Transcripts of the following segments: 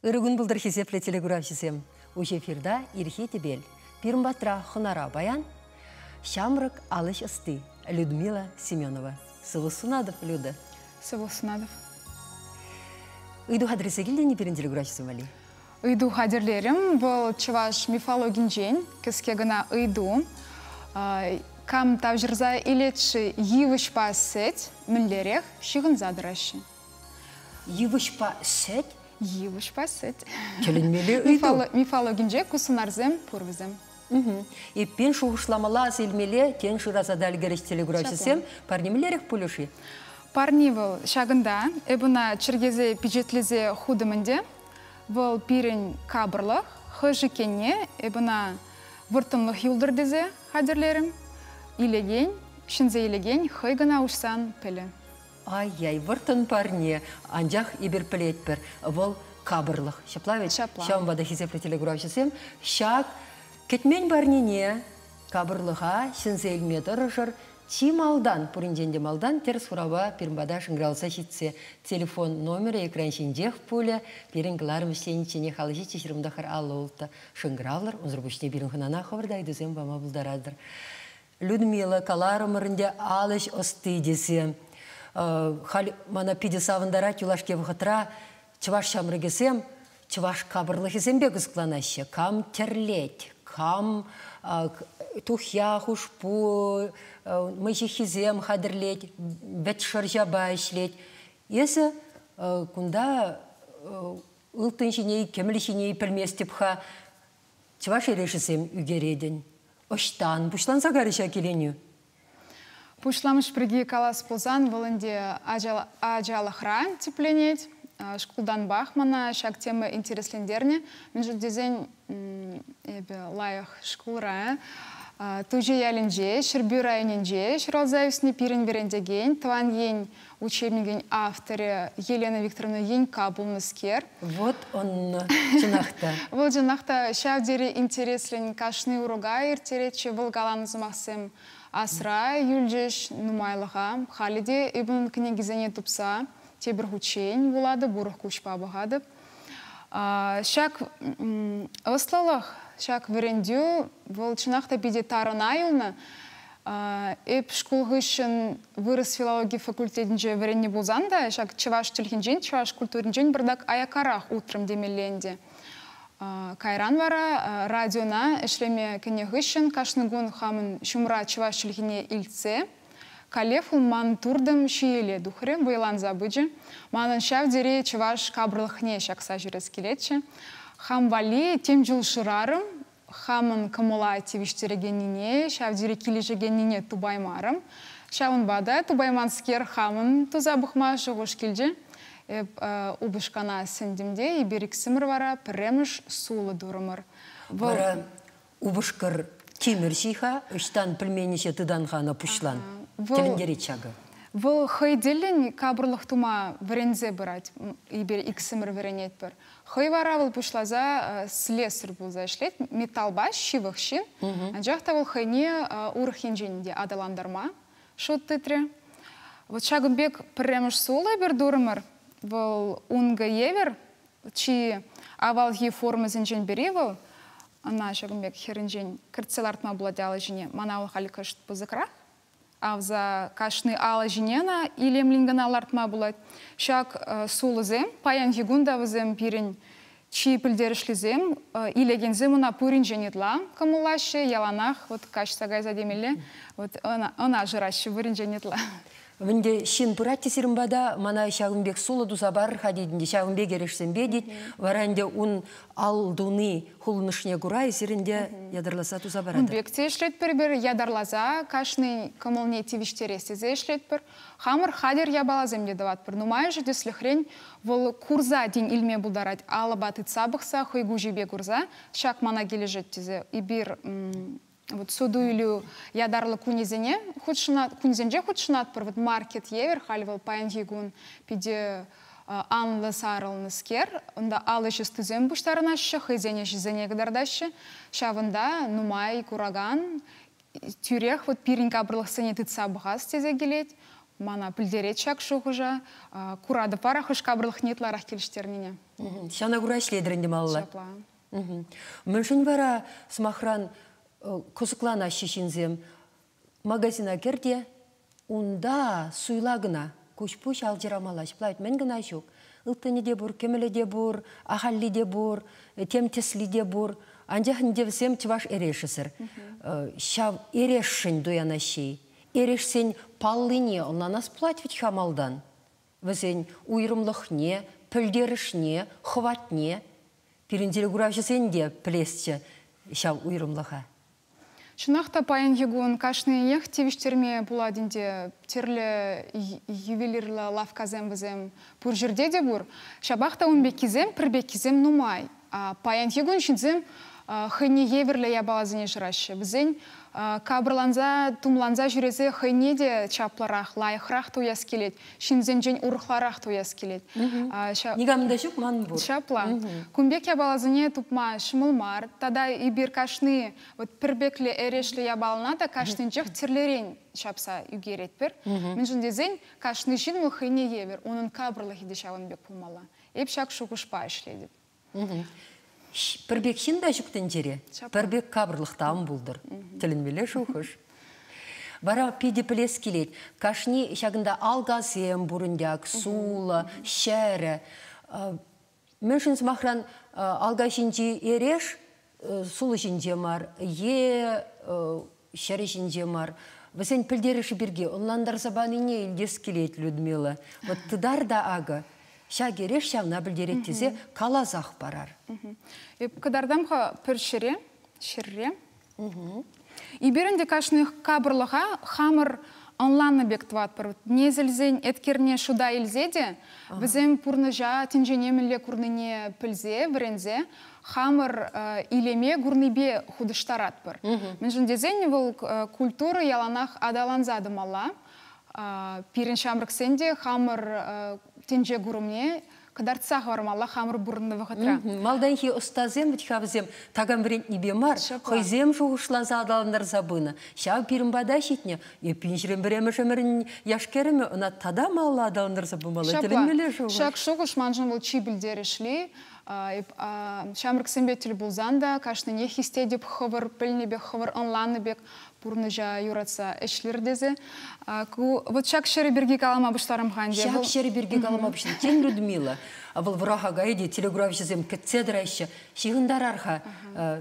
Ырӑ кун пултӑр, хисеплӗ телекуравҫӑсем. Уҫӑ эфирта Ирхи тӗпел. Пирӗн патра хӑнара паян ҫамрӑк алӗҫ ӑсти Людмила Семенова. Сывлӑх сунатӑп, Люда. Сывлӑх сунатӑп. Ыйту хатӗрлесе килтӗн-и пирӗн телекуравҫӑсем валли? Ыйту хатӗрлерӗм. Вӑл чӑваш мифологинчен кӗске кӑна ыйту. Кам тавҫӑрса илет-ши йывӑҫпа сӗт мӗнлерех ҫыхӑнса тӑраҫҫӗ? Йывӑҫпа сӗт? Йывӑҫпа сӗт. Тӗлӗнмелле ыйту. Мифологинче ку сӑнарсем пур вӗсем. Эппин шухӑшламалла, аса илмелле, тен, шыраса та ӗлкӗрӗҫ телекуравҫӑсем. Парне мӗнлерех пулӗ-ши? Парни вӑл ҫакӑнта. Эп ӑна чӗркесе пичетлесе хутӑм ӗнтӗ. Вӑл пирӗн капӑрлӑх. Хӑш иккенне эп ӑна вӑрттӑнлӑх юлтӑр тесе хатӗрлерӗм. Илекен, ҫӗнсе илекен хӑй кӑна уҫсан пӗлӗ. Ай-яй, вӑрттӑн парне. Анчах эпир пӗлетпӗр, вӑл капӑрлӑх. Ҫапла вӗт? Ҫапла. Ҫавӑнпа та, хисеплӗ телекуравҫӑсем, ҫак кӗтмен парнене, капӑрлӑха ҫӗнсе илме тӑрӑшӑр. Чи малтан, пуринчен те малтан, тӗрӗс хурава пирӗн пата шӑнкӑравласа ҫитсе телефон номерӗ экран ҫинчех пулӗ. Пирӗн кӑларӑм ӗҫленичченех 57 29 56 шӑнкӑравлӑр. Унсӑр пуҫне пирӗн хӑнана хӑвӑр та ыйтусем пама пултаратӑр. Людмила, каларӑмӑр ӗнтӗ алӗҫ ӑсти тесе. Халь мана питӗ савӑнтарать юлашки вӑхӑтра чӑваш ҫамрӑкӗсем чӑваш капӑрлӑхӗсемпе кӑсӑкланаҫҫӗ. Кам тӗрлет, кам тухья, хушпу, мӑйҫыххисем хатӗрлет, вӗт шӑрҫапа ӗҫлет. Эсӗ кунта ылтӑн ҫине, кӗмӗл ҫине пӗлместӗп-ха, чӑваш эрешӗсем ӳкеретӗн. Ӑҫтан пуҫланса карӗ ҫак киленӳ? Пуҫламӑш пирки калас пулсан, вӑл ӗнтӗ ачалӑхра тӗпленет. Шкултанпах мана ҫак тема интереслентернӗ. Мӗншӗн тесен эпӗ лайӑх шкулра, Туҫи ялӗнче, Ҫӗрпӳ районӗнче ҫуралса ӳснӗ пирӗн вӗрентекен, тӑван ен учебникӗн авторӗ Елена Викторовна Енька пулнӑскер. Вот он, чӑнах та. Вӑл чӑнах та ҫав тери интереслӗн кашни урока ирттеретчӗ. Вӑл каланӑ сӑмахсем асра юлчӗҫ нумайлӑха. Халӗ те эпӗ унӑн кӗнекисене тупса тепӗр хутчен вулатӑп, урӑх куҫпа пӑхатӑп. Ҫак ӑслӑлӑх, ҫак вӗрентӳ вӑл чӑнах та питӗ тарӑна юлнӑ. Эп шкул хыҫҫӑн вырӑс филологи факультетӗнче вӗреннӗ пулсан та ҫак чӑваш чӗлхинчен, чӑваш культуринчен пӑртак аяккарах утрӑм темелле ӗнтӗ. Кайран вара радиона ӗҫлеме кӗнӗ хыҫҫӑн кашни кун хамӑн ҫумра чӑваш чӗлхине илтсе каллех ман туртӑм ҫиеле тухрӗ, вӑйланса пычӗ. Манӑн ҫав тери чӑваш капӑрлӑхне ҫакса ҫӳрес килетчӗ. Хам валли тем чул шырарӑм, хамӑн кӑмӑла тивӗҫтерекеннине, ҫав тери килӗшекеннине тупаймарӑм. Ҫавӑнпа та тупайманскер хамӑн туса пӑхма шухӑш килчӗ. Эп упӑшкана сӗнтӗм те эпир иксӗмӗр вара пӗрремӗш сулӑ турӑмӑр. Вӑл Вара упӑшкӑр тимӗрҫи-ха, ӑҫтан пӗлмен ӗҫе тытан-ха ӑна пуҫлан? Тӗлӗнтерет ҫакӑ. Вӑл хӑй тӗллӗн капӑрлӑх тума вӗренсе пырать. Эпир иксӗмӗр вӗренетпӗр. Хӑй вара вӑл пуҫласа слесарь пулса ӗҫлет, металпа ҫывӑх ҫын. Анчах та вӑл хӑйне урӑх енчен те аталантарма шут тытрӗ. Вот ҫакӑн пек пӗрремӗш сул эпир турӑмӑр. Вӑл ункӑ евӗр, чи авалхи формӑсенчен пӗри вӑл. Ӑна ҫакӑн пек хӗрринчен кӗртсе лартма пулать алӑ ҫине. Мана вӑл халь кӑшт пысӑкрах. Авса кашни алӑ ҫине ӑна илемлӗн кӑна лартма пулать. Ҫак сулӑсем паянхи кун та вӗсем пирӗн чи пӗлтерӗшлисем, илекенсем ӑна пуринчен ытла кӑмӑллаҫҫӗ, яланах вот каҫса кайса темелле, вот ӑна шыраҫҫӗ пуринчен ытла. Ӗнтӗ ҫын пырать те сирӗн пата, мана ҫакӑн пек сулӑ туса пар-ха тет ӗнтӗ, ҫавӑн пек эрешсемпе тет. Вара ӗнтӗ ун ал туни хулӑнӑшне кура эсир ӗнтӗ ятарласа туса паратӑр. Ун пек те ӗҫлетпӗр эпир, ятарласа кашни кӑмӑлне тивӗҫтерес тесе ӗҫлетпӗр. Хамӑр хатӗр япаласем те тӑватпӑр. Нумайӑшӗ тӗслӗхрен вӑл курса тин илме пултарать, алӑпа тытса пӑхса, хӑй куҫӗпе курса ҫак мана килӗшет тесе эпир Вот суту-илӳ ятарлӑ кунӗсене хутшӑнат, кунсенче хутшӑнатпӑр. Вот маркет евӗр халь вӑл паянхи кун питӗ анлӑ сарӑлнӑскер. Унта ал ӗҫ ӑстисем пуҫтарӑнаҫҫӗ, хӑйсен ӗҫӗсене кӑтартаҫҫӗ. Ҫавӑнта нумай куракан тӳрех вот пирӗн капӑрлӑхсене тытса пӑхас тесе килет. Мана пӗлтерет ҫак шухӑша. Куратӑп вара хӑш капӑрлӑхне ытларах килӗштернине. Ҫавна кура ӗҫлетӗр ӗнтӗ малалла. Ҫапла. Мӗншӗн вара, сӑмахран, кӑсӑкланаҫҫӗ ҫынсем? Магазина кӗр те, унта суйла кӑна. Куҫ-пуҫ алчӑрамалла. Ҫапла мӗн кӑна ҫук. Ылтӑнӗ те пур, кӗмӗлӗ те пур, ахальли те пур, тем тӗсли те пур. Анчах ӗнтӗ вӗсем чӑваш эрешӗсӗр. Ҫав эрешшӗн туянаҫҫӗ-и? Эрешсен паллине ӑнланас пулать вӗт-ха малтан. Вӗсен уйрӑмлӑхне, пӗлтерӗшне, хӑватне пирӗн телекуравҫӑсен те пӗлесчӗ ҫав уйрӑмлӑха. Чӑнах та паянхи кун кашниех тивӗҫтерме пулать ӗнтӗ. Тӗрлӗ ювелирлӑ лавккасем вӗсем пур ҫӗрте те пур. Ҫапах та ун пеккисем, пӗр пеккисем нумай. Паянхи кун ҫынсем хӑйне евӗрлӗ япаласене шыраҫҫӗ. Вӗсен капӑрланса, тумланса ҫӳресе хӑйне те чаплӑрах, лайӑхрах туяс килет. Ҫынсенчен урӑхларах туяс килет. Никам та ҫук, ман пур. Ҫапла. Кун пек япаласене тупма ҫӑмӑл мар. Тата эпир кашни вот пӗрпеклӗ эрешлӗ япалана та кашнинчех тӗрлӗрен ҫапса ӳкеретпӗр. Мӗншӗн тесен кашни ҫын вӑл хӑйне евӗр, унӑн капӑрлӑхӗ те ҫавӑн пек пулмалла. Эп ҫак шухӑшпа ӗҫлетӗп. Пӗр пек ҫын та ҫук тӗнчере, пӗр пек капӑрлӑх та ан пултӑр. Тӗлӗнмелле шухӑш. Вара питӗ пӗлес килет. Кашни ҫакӑнта алкасем пур ӗнтӗ ак, сулӑ, ҫӗрӗ. Мӗншӗн, сӑмахран, алка ҫинчи эреш сулӑ ҫинче мар е ҫӗрӗ ҫинче мар. Вӗсен пӗлтерӗшӗ пирки ӑнлантарса панине илтес килет Людмила. Вот тытар та акӑ ҫак эреш ҫавна пӗлтерет тесе каласах парар. Эп кӑтартам-ха пӗр ҫӗре, ҫӗрре. Эпир ӗнтӗ кашни капӑрлӑха хамӑр ӑнланнӑ пек тӑватпӑр. Несӗлсен еткерне шута илсе те вӗсем пурнӑҫа, тӗнчене мӗнле курнине пӗлсе, вӗренсе хамӑр илеме курнипе хутӑштаратпӑр. Мӗншӗн тесен вӑл культура яланах аталанса тӑмалла. Пирӗн ҫамрӑксен те хамӑр тӗнче курӑмне кӑтартса хӑвармалла хамӑр пурӑннӑ вӑхӑтра. Малтанхи ӑстасем вӗт-ха вӗсем такам вӗрентнипе мар, хӑйсем шухӑшласа аталантарса пынӑ. Ҫав пирӗн пата ҫитнӗ. Эппин 21-мӗш ӗмӗрӗн яш-кӗрӗмӗ ӑна тата малалла аталантарса пымалла. Тӗлӗнмелле шухӑш. Ҫак шухӑш маншӑн вӑл чи пӗлтерӗшли. Ҫамрӑксемпе тӗл пулсан та кашнине хистетӗп хӑвӑр пӗлнӗ пек, хӑвӑр ӑнланнӑ пек пурнӑҫа юратса ӗҫлӗр тесе. Ку вот ҫак ҫӗрӗ пирки калама пуҫларӑм-ха ӗнтӗ. Ҫак ҫӗрӗ пирки калама пуҫларӑм. Тен, Людмила, вӑл вӑраха кайӗ те телеграфҫӑсем кӗтсе тӑраҫҫӗ. Ҫыхӑнтарар-ха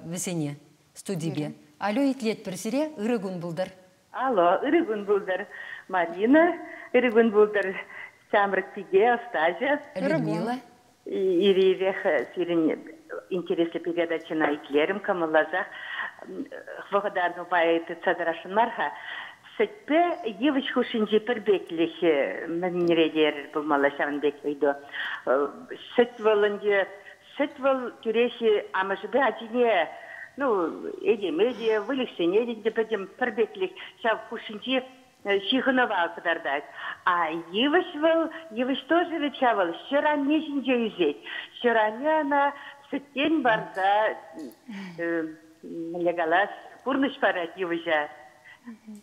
вӗсене студипе. Алло, итлетпӗр сире. Ырӑ кун пултӑр. Алло, ырӑ кун пултӑр, Марина. Ырӑ кун пултӑр, ҫамрӑк пике, ӑстаҫӑ. Людмила. Ир-ирех сирӗн интереслӗ передачӑна итлерӗм, кӑмӑлласах. Вӑхӑта нумай тытса тӑрасшӑн мар-ха. Сӗтпе йывӑҫ хушшинчи пӗрпеклӗх мӗнре терӗр пулмалла ҫавӑн пек ыйту. Сӗт вӑл ӗнтӗ, сӗт вӑл тӳрех амӑшӗпе ачине, ну, этеме те, выльӑхсене те пӗтӗм пӗрпеклӗх ҫав хушшинчи ҫыхӑнӑва кӑтартать. А йывӑҫ вӑл, йывӑҫ тоже вӗт ҫав вӑл, ҫӗр-анне ҫинче ӳсет. Ҫӗр-анне ӑна сӗттен парса, мӗнле калас, пурнӑҫ парать йывӑҫа.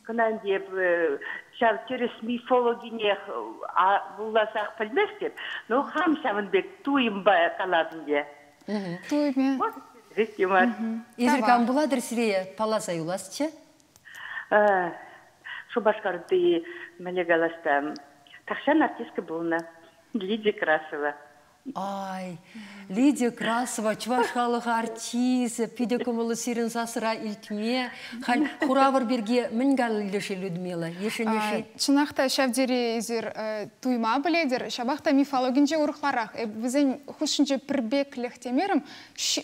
Кӑна ӗнтӗ ҫав тӗрӗс мифологинех вуласах пӗлместӗп, но хам ҫавӑн пек туйӑмпа калатӑн те. Туйӑмӗ. Эсир кам пулатӑр сире палласа юласчӗ? Шупашкарти мӗнле калас та, тахҫан артистка пулнӑ Лидия Красова. Ай, Лидия Красова, чӑваш халӑх артисчӗ, питӗ кӑмӑллӑ сирӗн сасӑра илтме. Халь хуравӑр пирки мӗн калӗ-ши Людмила? Йышӑнӗ-ши? Чӑнах та ҫав тери эсир туйма пӗлетӗр, ҫапах та мифологинче урӑхларах. Эп вӗсен хушшинче пӗрпеклӗх темерӗм,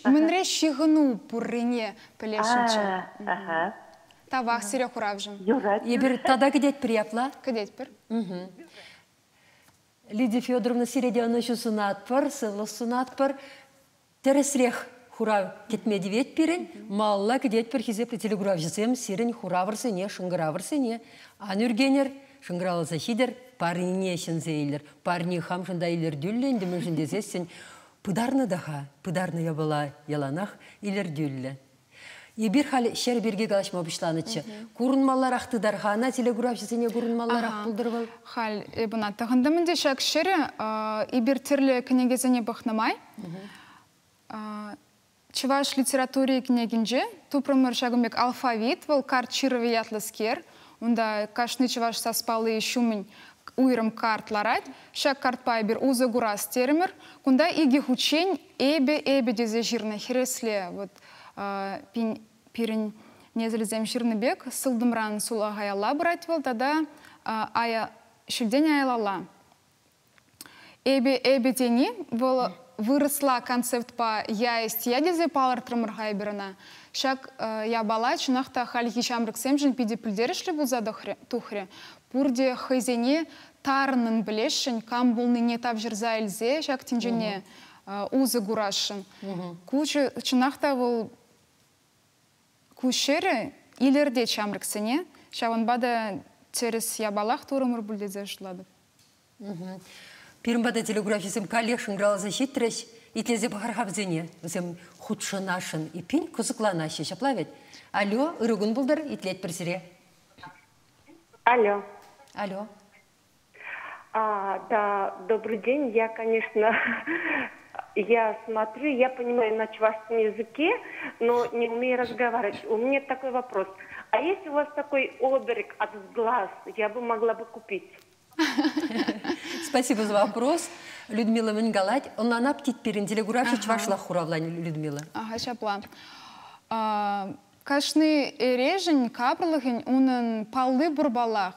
мӗнре ҫыхӑну пуррине пӗлесшӗнччӗ. Тавах сире хуравшӑн. Юрать. Эпир тата кӗтетпӗр япла? Кӗтетпӗр. Лидия Федоровна, сире те ӑнӑҫу сунатпӑр, сывлӑх сунатпӑр. Тӗрӗсрех Хурав кӗтме тивет пирӗн, малалла кӗтетпӗр хисеплӗ телекуравҫӑсем сирӗн хуравӑрсене, шӑнкӑравӑрсене. Ан ӳркенӗр, шӑнкӑравласа ҫитӗр, парнине ҫӗнсе илӗр. Парни хамшӑн та илӗртӳллӗ ӗнтӗ, мӗншӗн тесессӗн пытарнӑ та-ха, пытарнӑ япала яланах илӗртӳллӗ. Эпир халь ҫӗр пирки калаҫма пуҫланӑччӗ. Курӑнмалларах тытар-ха ӑна, телекуравҫӑсене курӑнмалларах пултӑр вӑл. Халь эп ӑна тӑхӑнтӑм ӗнтӗ ҫак ҫӗрӗ. Эпир тӗрлӗ кӗнекесене пӑхнӑ май Чӑваш литератури кӗнекинче тупрӑмӑр ҫакӑн пек алфавит, вӑл карт ҫырӑвӗ ятлӑскер. Унта кашни чӑваш саспалли ҫумӗн уйрӑм карт ларать. Ҫак картпа эпир усӑ курас терӗмӗр. Кунта икӗ хутчен «эпӗ, эпӗ» тесе ҫырнӑ хӗресле вот пирӗн несӗлсем ҫырнӑ пек сылтӑмран сулахаялла пырать вӑл тата ҫӳлтен аялалла. Эпӗ, эпӗ тени вӑл вырӑсла концептпа «я есть я» тесе палӑртрӑмӑр-ха эпир ӑна. Ҫак япала чӑнах та хальхи ҫамрӑксемшӗн питӗ пӗлтерӗшлӗ пулса тухрӗ. Пурте хӑйсене тарӑннӑн пӗлесшӗн, кам пулнине тавҫӑрса илсе ҫак тӗнчене усӑ курасшӑн. Ку чӑнах та вӑл ку ҫӗрӗ илӗртет ҫамрӑксене, ҫавӑнпа та тӗрӗс япалах турӑмӑр пуль тесе шутлатӑп. Пирӗн пата телеграфистсем каллех шӑнкӑравласа ҫитрӗҫ, итлесе пӑхар-ха вӗсене. Вӗсем хутшӑнасшӑн, эппин кӑсӑкланаҫҫӗ, ҫапла вӗт? Алло, ырӑ кун пултӑр, итлетпӗр сире. Алло. Алло. Да, добрый день. Я, конечно, я смотрю, я понимаю на чувашском языке, но не умею разговаривать. У меня такой вопрос. А есть у вас такой оберег от глаз? Я бы могла бы купить. Спасибо за вопрос. Людмила мӗн калать? Ӑнланап тет пирӗн телекуравҫӑ чӑвашлах хуравланӑ Людмила. Ага, ҫапла. Кашни эрешӗн, капӑрлӑхӗн унӑн палли пур паллах.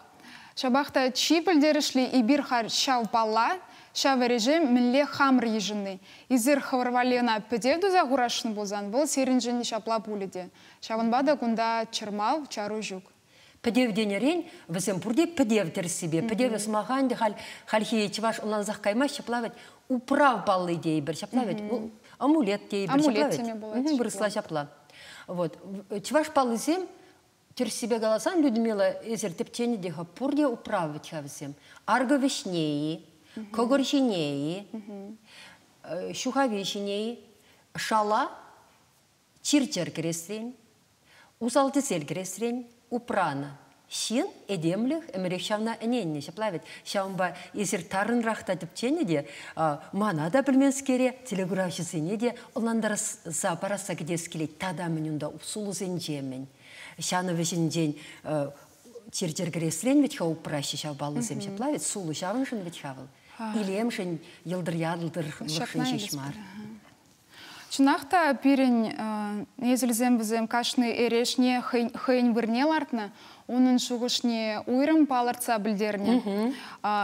Ҫапах та чи пӗлтерӗшли эпир халь ҫав палла, ҫав эреше мӗнле хамӑр йышӑнни. Эсир хӑвӑр валли ӑна пӗтев туса хурасшӑн пулсан, вӑл сирӗншӗн ҫапла пулӗ те. Ҫавӑнпа та кунта чӑрмав, чару ҫук. Пӗтев тенӗрен вӗсем пурте пӗтев тӗрӗссипе. Пӗтевӗ сӑмаха ӗнтӗ халь хальхи чӑваш ӑнлансах каймасть, ҫапла вӗт. Управ палли тейӗпӗр, ҫапла вӗт. Амулет тейӗпӗр, Амулет теме пулать. Вырӑсла ҫапла. Вот. Чӑваш паллисем тӗрӗссипе каласан, Людмила, эсир тӗпченӗ те-ха, пурте управ вӗт-ха вӗсем. Аркӑ вӗҫне-и, кӑкӑр ҫине-и, ҫухави ҫине-и, шала чир-чӗр кӗресрен, усал-тӗсел кӗресрен упранӑ. Ҫын этемлӗх ӗмӗрех ҫавна ӗненнӗ, ҫапла вӗт. Ҫавӑнпа эсир тарӑнрах та тӗпченӗ те, мана та пӗлменскере, телекуравҫӑсене те ӑнлантарса парасса кӗтес килет. Тата мӗн унта сулӑсенче-мӗн. Ҫанӑ вӗҫӗнчен чир-чӗр кӗресрен вӗт-ха упраҫҫӗ ҫав паллӑсем, ҫапла вӗт. Сулӑ ҫавӑншӑн вӗт-ха вӑл. Илемшӗн, йӑлтӑр-ялтӑрлӑхшӑн ҫеҫ мар. Чӑнах та пирӗн несӗлсем вӗсем кашни эрешне хӑйӗн вырне лартнӑ, унӑн шухӑшне уйрӑм палӑртса пӗлтернӗ.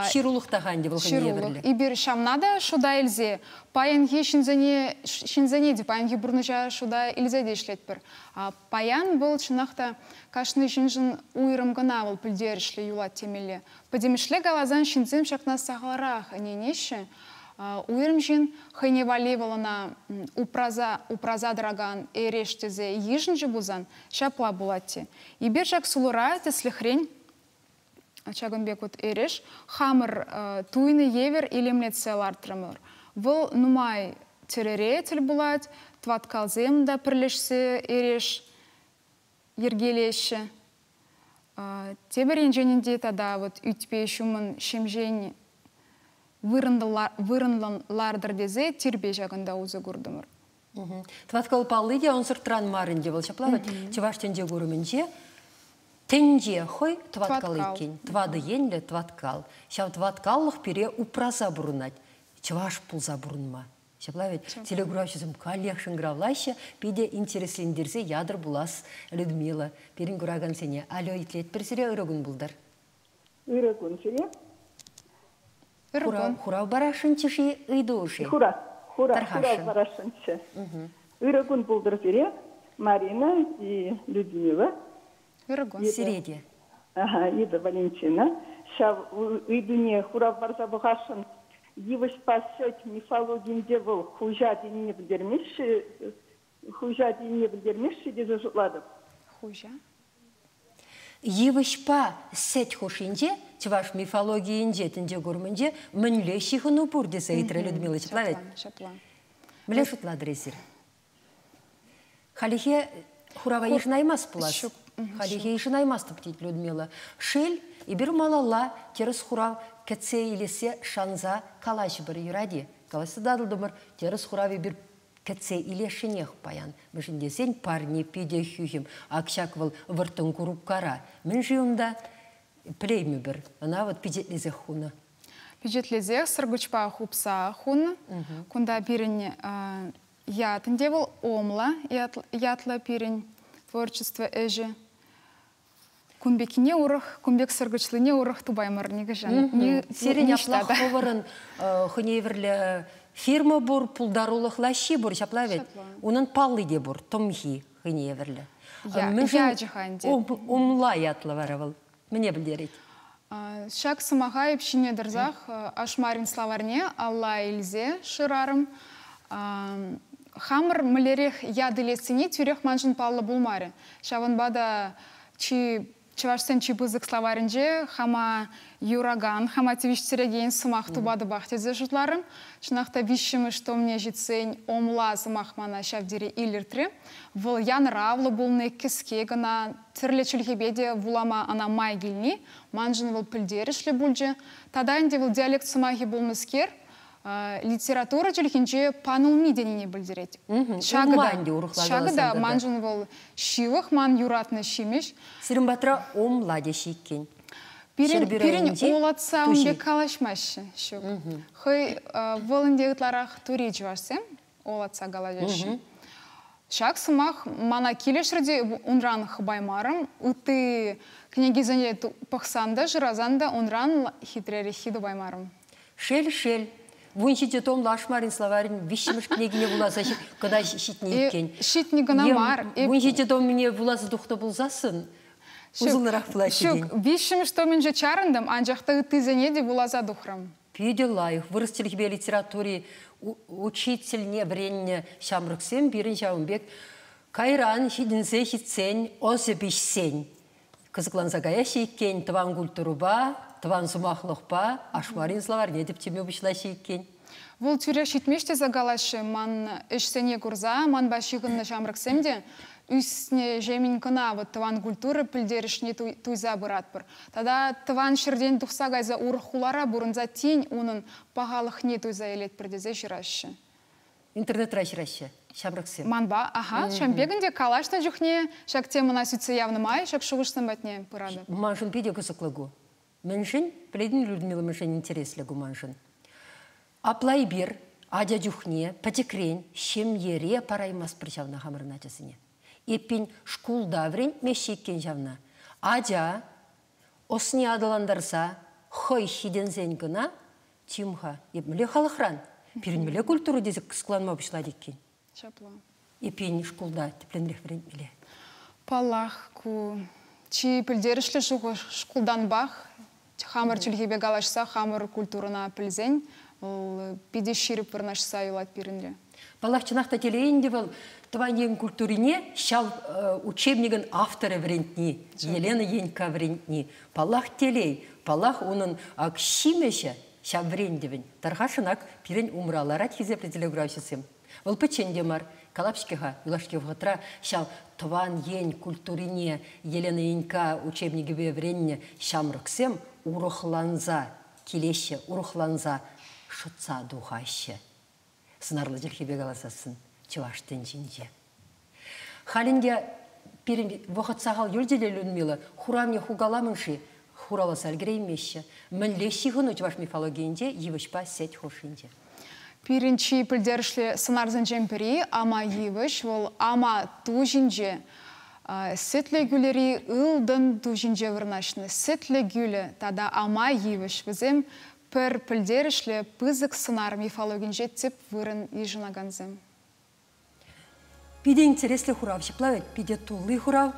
Ҫырулӑх та ӗнтӗ вӑл хӑйне евӗрлӗ. Эпир ҫавна та шута илсе паянхи ҫынсене те паянхи пурнӑҫа шута илсе те ӗҫлетпӗр. Паян вӑл чӑнах та кашни ҫыншӑн уйрӑм кӑна вӑл пӗлтерӗшлӗ юлать темелле. Пӗтӗмӗшле каласан ҫынсем ҫакна сахалрах ӗненеҫҫӗ. Уйрӑм ҫын хӑйне валли вӑл ӑна упраса тӑракан эреш тесе йышӑнчӗ пулсан ҫапла пулать те. Эпир ҫак сулӑра тӗслӗхрен ҫакӑн пек вот эреш хамӑр туйнӑ евӗр илемлетсе лартрӑмӑр. Вӑл нумай тӗрӗре тӗл пулать, тӑваткалсем та пӗрлешсе эреш йӗркелеҫҫӗ. Тепӗр енчен ӗнтӗ тата вот ӳтпе ҫумӑн ҫемҫен вырӑнлӑн лартӑр тесе тирпе ҫакӑнта усӑ куртӑмӑр. Тӑваткал палли те ӑнсӑртран мар ӗнтӗ вӑл. Ҫапла вӗт чӑваш тӗнче курӑмӗнче тӗнче хӑй тӑваткал иккен. Тӑватӑ енлӗ тӑваткал. Ҫав тӑваткаллӑх пире упраса пурӑнать. Чӑваш пулса пурӑнма. Ҫапла вӗт телекуравҫӑсем каллех шӑнкӑравлаҫҫӗ, питӗ интереслентерсе ятӑр пулас Людмила. Пирӗн куракансене алло итлетпӗр сире, ырӑ кун пултӑр. Ырӑ кун сире. Хурав парасшӑнччӗ-ши, ыйту-ши? Хурав парасшӑнччӗ. Ырӑ кун пултӑр сире, Марина и Людмила. Ырӑ кун. Сире те. Ида Валентина. Ҫав ыйтуне хурав парса пӑхасшӑн. Йывӑҫпа сӗт мифологинче вӑл хуҫа тенине пӗлтермест-ши? Хуҫа тенине пӗлтермест-ши тесе шутлатӑп. Хуҫа. Йывӑҫпа сӗт хушшинче чӑваш мифологийӗнче тӗнче курӑмӗнче мӗнле ҫыхӑну пур тесе ыйтрӗ Людмила ҫапла вӗт? Ҫапла. Мӗнле шутлатӑр эсир? Халӗхе хурава йышӑнаймасть пулас. Ҫук. Халӗхе йышӑнаймастӑп, тет Людмила. Шел, эпир малалла тӗрӗс хурав кӗтсе илессе шанса калаҫӑпӑр, юрать-и? Калаҫса татӑлтӑмӑр. Тӗрӗс хурав эпир кӗтсе илесшӗнех паян. Мӗншӗн тесен парне питӗ хӳхӗм. Ак ҫак вӑл вӑрттӑн курупкара. Мӗн-ши унта? Пӗлеймӗпӗр. Ӑна вот пичетлесех хунӑ. Пичетлесех сӑркӑчпа хупса хунӑ. Кунта пирӗн ят ӗнтӗ вӑл Омла ятлӑ пирӗн творчество ӗҫӗ. Кун пеккине урӑх, кун пек сӑркӑчлине урӑх тупаймӑр нихӑҫан. Сирӗн апла хӑвӑрӑн хӑйне евӗрлӗ фирма пур, пултарулӑх лаҫҫи пур, ҫапла вӗт? Унӑн палли те пур, тӑмхи хӑйне евӗрлӗ. Ячӗ-ха ӗнтӗ. Умла ятлӑ вара вӑл. Мӗне пӗлтерет? Ҫак сӑмаха эп ҫине тӑрсах Ашмарин словарьне алла илсе шырарӑм. Хамӑр мӗнлерех ят илессине тӳрех маншӑн паллӑ пулмарӗ. Ҫавӑнпа та чи чӑвашсен чи пысӑк словарӗнче хама юракан, хама тивӗҫтерекен сӑмах тупатӑпах тесе шутларӑм. Чӑнах та виҫҫӗмӗш томне ҫитсен омла сӑмах мана ҫав тери илӗртрӗ. Вӑл янӑравлӑ пулни, кӗске кӑна, тӗрлӗ чӗлхепе те вулама ӑна май килни маншӑн вӑл пӗлтерӗшлӗ пулчӗ. Тата ӗнтӗ вӑл диалект сӑмахӗ пулнӑскер, литература чӗлхинче панулми тенине пӗлтерет. Ҫакӑ та, ҫакӑ та маншӑн вӑл ҫывӑх, ман юратнӑ ҫимӗҫ. Сирӗн патра омла теҫҫӗ иккен. Пирӗн, пирӗн олатса ун пек калаҫмаҫҫӗ. Ҫук. Хӑй вӑл ӗнтӗ ытларах тури чӑвашсем олатса калаҫаҫҫӗ. Ҫак сӑмах мана килӗшрӗ те унран хӑпаймарӑм. Ытти кӗнекесене пӑхсан та, шырасан та унран хитререххи тупаймарӑм. Шел, шел. 17 томлӑ Ашмарин словарӗн виҫҫӗмӗш кӗнекине вуласа кӑна ҫитнӗ иккен. Ҫитнӗ кӑна мар. 17 томне вуласа тухнӑ пулсассӑн усӑллӑрах пулать. Ҫук, виҫҫӗмӗш томӗнче чарӑнтӑм, анчах та ыттисене те вуласа тухрӑм. Питӗ лайӑх. Вырӑс чӗлхипе литератури учительне вӗреннӗ ҫамрӑксем пирӗн ҫавӑн пек кайран ҫитӗнсе ҫитсен, ӑсӗ пиҫсен кӑсӑкланса каяҫҫӗ иккен тӑван культурӑпа, тӑван сӑмахлӑхпа Ашмарин словарьне тӗпчеме пуҫлаҫҫӗ иккен. Вӑл тӳрех ҫитмест тесе калаҫҫӗ. Ман ӗҫсене курса манпа ҫыхӑннӑ ҫамрӑксем те ӳснӗҫемӗн кӑна вот тӑван культура пӗлтерӗшне туйса пыратпӑр. Тата тӑван ҫӗртен тухса кайса урӑх хулара пурӑнса тин унӑн пахалӑхне туйса илетпӗр тесе ҫыраҫҫӗ. Интернетра ҫыраҫҫӗ ҫамрӑксем. Манпа, аха, ҫавӑн пек ӗнтӗ калаҫнӑ чухне ҫак темӑна сӳтсе явнӑ май ҫак шухӑшсем патне пыратӑп. Маншӑн питӗ кӑсӑклӑ ку. Мӗншӗн? Пӗлетӗн, Людмила, мӗншӗн интереслӗ ку маншӑн? Апла эпир ача чухне пӗчӗкрен ҫемьере параймастпӑр ҫавна хамӑрӑн ачасене. Эппин, шкулта вӗрентмеҫҫӗ иккен ҫавна. Ача ӑсне аталантарса хӑй ҫитӗнсен кӑна чим-ха, эп мӗнле халӑхран, пирӗн мӗнле культура тесе кӑсӑкланма пуҫлать иккен. Ҫапла. Эппин, шкулта тӗплӗнрех вӗрентмелле. Паллах, ку чи пӗлтерӗшлӗ шухӑш шкултанпах хамӑр чӗлхепе калаҫса хамӑр культурӑна пӗлсен вӑл питӗ ҫирӗп вырнаҫса юлать пирӗнре. Паллах, чӑнах та телей ӗнтӗ вӑл тӑван ен культурине ҫав учебникӑн авторӗ вӗрентни, Елена Енька вӗрентни. Паллах, телей, паллах, унӑн ак ҫимӗҫӗ ҫав вӗрентӗвӗн. Тархасшӑн ак пирӗн умра ларать хисеплӗ телеграфҫӑсем. Вӑл пӗччен те мар. Калап-ҫке-ха, юлашки вӑхӑтра ҫав тӑван ен культурине Елена Енька учебникӗпе вӗреннӗ ҫамрӑксем урӑхланса килеҫҫӗ, урӑхланса шӑтса тухаҫҫӗ. Сӑнарлӑ чӗлхепе каласассӑн чӑваш тӗнчинче. Халь ӗнтӗ пирӗн вӑхӑт сахал юлчӗ те, Людмила, хуравне ху каламӑн-ши? Хуравласа ӗлкӗреймеҫҫӗ. Мӗнле ҫыхӑну чӑваш мифологийӗнче йывӑҫпа сеть хушшинче? Пирӗн чи пӗлтерӗшлӗ сӑнарсенчен пӗри ама йывӑҫ, вӑл ама ту ҫинче, сӗтлӗ кӳлӗри ылтӑн ту ҫинче вырнаҫнӑ. Сӗтлӗ кӳлӗ тата ама йывӑҫ вӗсем пӗр пӗлтерӗшлӗ пысӑк сӑнар мифологинче тӗп вырӑн йышӑнакансем. Питӗ интереслӗ хурав ҫапла вӗт, питӗ тулли хурав.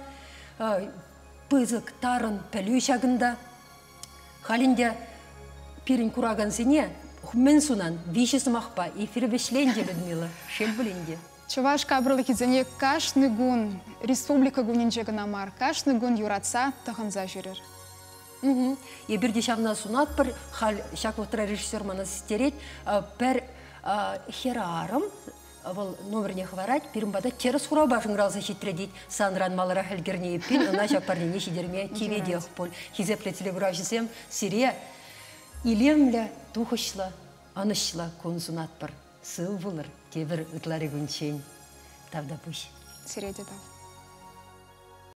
Пысӑк, тарӑн пӗлӳ ҫакӑнта. Халь ӗнтӗ пирӗн куракансене мӗн сунан виҫӗ сӑмахпа эфир вӗҫленчӗ, Людмила, шел пулин те. Чӑваш капӑрлӑхӗсене кашни кун, республика кунӗнче кӑна мар, кашни кун юратса тӑхӑнса ҫӳрӗр. Эпир те ҫавна сунатпӑр. Халь ҫак вӑхӑтра режиссер мана систерет. Пӗр хӗрарӑм вӑл номерне хӑварать, пирӗн пата тӗрӗс хуравпа шӑнкӑравласа ҫитрӗ тет. Санран маларах ӗлкӗрнӗ эппин, ӑна ҫак парнене ҫитерме тиветех пуль. Хисеплӗ телекуравҫӑсем, сире илемлӗ, тухӑҫлӑ, ӑнӑҫлӑ кун сунатпӑр. Сыв пулӑр тепӗр ытларикунччен. Тавтапуҫ. Сире те тав.